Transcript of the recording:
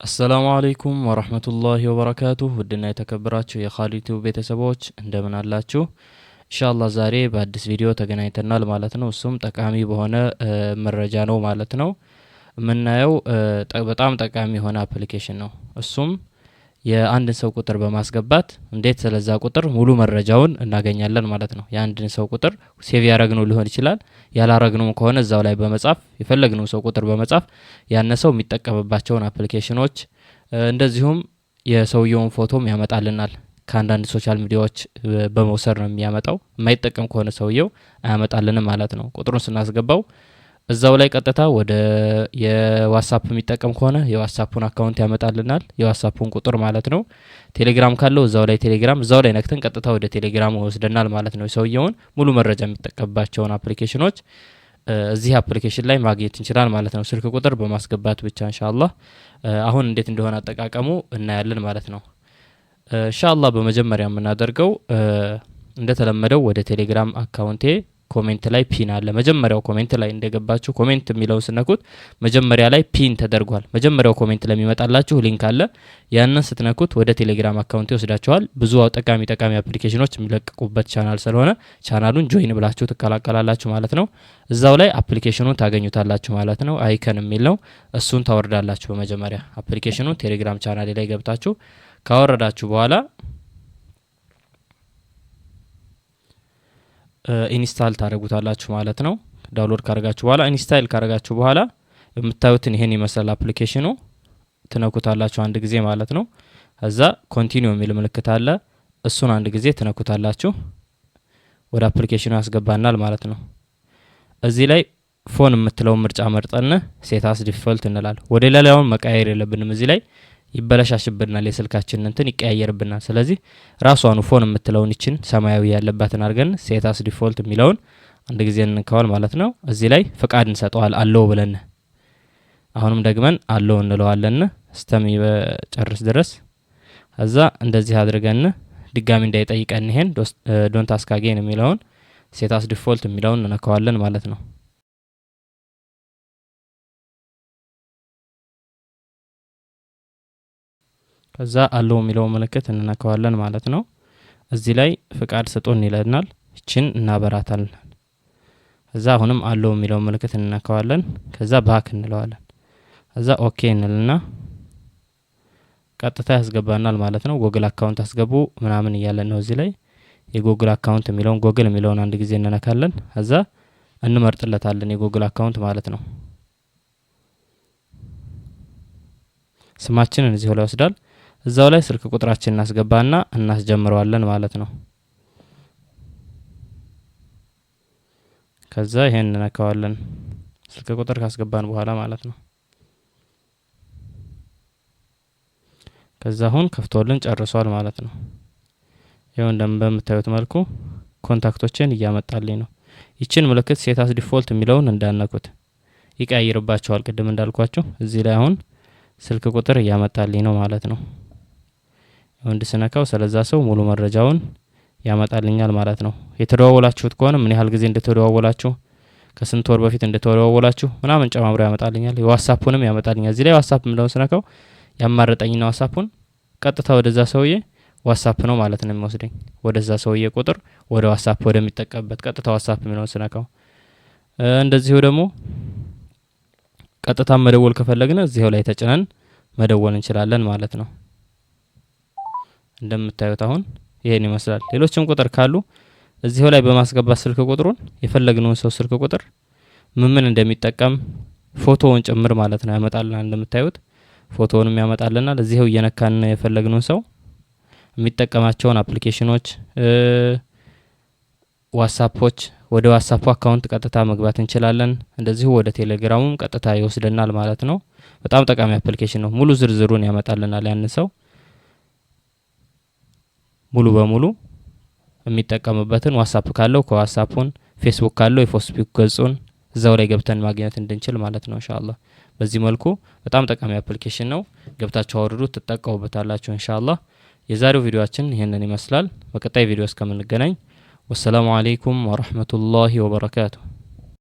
السلام عليكم ورحمة الله وبركاته። ውድና የተከበራችሁ የኻሊድ ቤተሰቦች እንደምን አላችሁ? ኢንሻአላህ ዛሬ በአዲስ ቪዲዮ ተገናኝተናል ማለት ነው። እሱም ጠቃሚ በሆነ መረጃ ነው ማለት ነው። የምናየው በጣም ጠቃሚ የሆነ application ነው። እሱም የአንድን ሰው ቁጥር በማስገባት እንዴት ስለዛ ቁጥር ሙሉ መረጃውን እናገኛለን ማለት ነው። የአንድን ሰው ቁጥር save ያረግነው ሊሆን ይችላል፣ ያላረግነው ከሆነ እዛው ላይ በመጻፍ የፈለግነው ሰው ቁጥር በመጻፍ ያን ሰው የሚጠቀምባቸውን application ኖች እንደዚሁም የሰውየውን ፎቶም ያመጣልናል። ከአንዳንድ social media ዎች በመውሰድ ነው የሚያመጣው። የማይጠቀም ከሆነ ሰውየው አያመጣልንም ማለት ነው። ቁጥሩን ስናስገባው እዛው ላይ ቀጥታ ወደ የ WhatsApp የሚጠቀም ከሆነ የ WhatsApp ኡን account ያመጣልናል፣ የ WhatsApp ኡን ቁጥር ማለት ነው። ቴሌግራም ካለው እዛው ላይ ቴሌግራም እዛው ላይ ነክተን ቀጥታ ወደ ቴሌግራም ወስደናል ማለት ነው። ሰውየውን ሙሉ መረጃ የሚጠቀምባቸውን application ኖች እዚህ application ላይ ማግኘት እንችላል ማለት ነው። ስልክ ቁጥር በማስገባት ብቻ ኢንሻአላህ አሁን እንዴት እንደሆነ አጠቃቀሙ እናያለን ማለት ነው። ኢንሻአላህ በመጀመሪያ የምናደርገው እንደተለመደው ወደ ቴሌግራም account ኤ comment ላይ pin አለ። መጀመሪያው comment ላይ እንደገባችሁ comment የሚለውን ስትነኩት መጀመሪያ ላይ pin ተደርጓል። መጀመሪያው comment ላይ የሚመጣላችሁ link አለ። ያንን ስትነኩት ወደ ቴሌግራም account ይወስዳችኋል። ብዙ ጠቃሚ ጠቃሚ application ኖች የሚለቀቁበት ቻናል ስለሆነ channel ኡን join ብላችሁ ትቀላቀላላችሁ ማለት ነው። እዛው ላይ application ኑን ታገኙታላችሁ ማለት ነው። Icon የሚል ነው። እሱን ታወርዳላችሁ። በመጀመሪያ application ኑን ቴሌግራም ቻናሌ ላይ ገብታችሁ ካወረዳችሁ በኋላ install ታደርጉታላችሁ ማለት ነው። Download ካደረጋችሁ በኋላ install ካደረጋችሁ በኋላ የምታዩትን ይሄን ይመስላል application ኑ። ትነኩታላችሁ አንድ ጊዜ ማለት ነው። ከዛ continue የሚል ምልክት አለ። እሱን አንድ ጊዜ ትነኩታላችሁ። ወደ application ኑ ያስገባናል ማለት ነው። እዚህ ላይ phone የምትለውን ምርጫ መርጠን set as default እንላለን። ወደ ሌላውን መቀየር የለብንም። እዚህ ላይ ይበለሻሽብናል፣ የስልካችን እንትን ይቀያየርብናል። ስለዚህ ራሷኑ phone የምትለውን ይችን ሰማያዊ ያለባትን አድርገን set as default የሚለውን አንድ ጊዜ እንነካዋል ማለት ነው። እዚህ ላይ ፍቃድ እንሰጠዋል allow ብለን አሁንም ደግመን allow እንለዋለን እስከሚጨርስ ድረስ። ከዛ እንደዚህ አድርገን ድጋሚ እንዳይጠይቀን ይሄን don't ask again የሚለውን set as default የሚለውን እንነካዋለን ማለት ነው። ከዛ allow የሚለው ምልክት እንነካዋለን ማለት ነው። እዚህ ላይ ፍቃድ ስጡን ይለናል። ይችን እናበራታለን። ከዛ አሁንም allow የሚለው ምልክት እንነካዋለን። ከዛ back እንለዋለን። ከዛ okay እንልና ቀጥታ ያስገባናል ማለት ነው። Google account አስገቡ ምናምን እያለን ነው። እዚህ ላይ የ Google account የሚለውን ጎግል የሚለውን አንድ ጊዜ እንነካለን። ከዛ እንመርጥለታለን የ Google account ማለት ነው። ስማችንን እዚሁ ላይ ይወስዳል። እዛው ላይ ስልክ ቁጥራችንን እናስገባና እናስጀምረዋለን ማለት ነው። ከዛ ይሄን እንነካዋለን ስልክ ቁጥር ካስገባን በኋላ ማለት ነው። ከዛ አሁን ከፍቶልን ጨርሷል ማለት ነው። ይኸው በምታዩት መልኩ contact ኦችን እያመጣልኝ ነው። ይችን ምልክት set as default የሚለውን እንዳነኩት ይቀያይርባቸዋል። ቅድም እንዳልኳችሁ እዚህ ላይ አሁን ስልክ ቁጥር እያመጣልኝ ነው ማለት ነው። ወንድ ስነካው ስለዛ ሰው ሙሉ መረጃውን ያመጣልኛል ማለት ነው። የተደዋወላችሁት ከሆነ ምን ያህል ጊዜ እንደተደዋወላችሁ፣ ከስንት ወር በፊት እንደተደዋወላችሁ ምናምን ጨማምሮ ያመጣልኛል። የ WhatsApp ኡንም ያመጣልኛል። እዚህ ላይ WhatsApp የሚለውን ስነካው ያማረጠኝና WhatsApp ኡን ቀጥታ ወደዛ ሰውዬ WhatsApp ነው ማለት ነው የሚወስደኝ። ወደዛ ሰውዬ ቁጥር ወደ WhatsApp ወደሚጠቀምበት ቀጥታ WhatsApp የሚለውን ስነካው፣ እንደዚሁ ደግሞ ቀጥታ መደወል ከፈለግን እዚሁ ላይ ተጭነን መደወል እንችላለን ማለት ነው። እንደምታዩት አሁን ይሄን ይመስላል። ሌሎችም ቁጥር ካሉ እዚሁ ላይ በማስገባት ስልክ ቁጥሩን የፈለግነውን ሰው ስልክ ቁጥር ምን ምን እንደሚጠቀም ፎቶውን ጭምር ማለት ነው ያመጣልናል። እንደምታዩት ፎቶውንም ያመጣልናል። እዚሁ እየነካን የፈለግነውን ሰው የሚጠቀማቸውን application ኖች፣ WhatsApp ኦች ወደ WhatsApp ኡ account ቀጥታ መግባት እንችላለን። እንደዚሁ ወደ ቴሌግራሙም ቀጥታ ይወስደናል ማለት ነው። በጣም ጠቃሚ application ነው። ሙሉ ዝርዝሩን ያመጣልናል። ያን ሰው ሙሉ በሙሉ የሚጠቀምበትን WhatsApp ካለው ከ WhatsApp ኡን፣ ፌስቡክ ካለው የፌስቡክ ገጹን እዛው ላይ ገብተን ማግኘት እንድንችል ማለት ነው። ኢንሻአላህ በዚህ መልኩ በጣም ጠቃሚ application ነው። ገብታችሁ አውርዱት፣ ትጠቀሙበታላችሁ ኢንሻአላህ። የዛሬው ቪዲዮአችን ይህንን ይመስላል። በቀጣይ ቪዲዮ እስከምንገናኝ والسلام عليكم ورحمة الله وبركاته።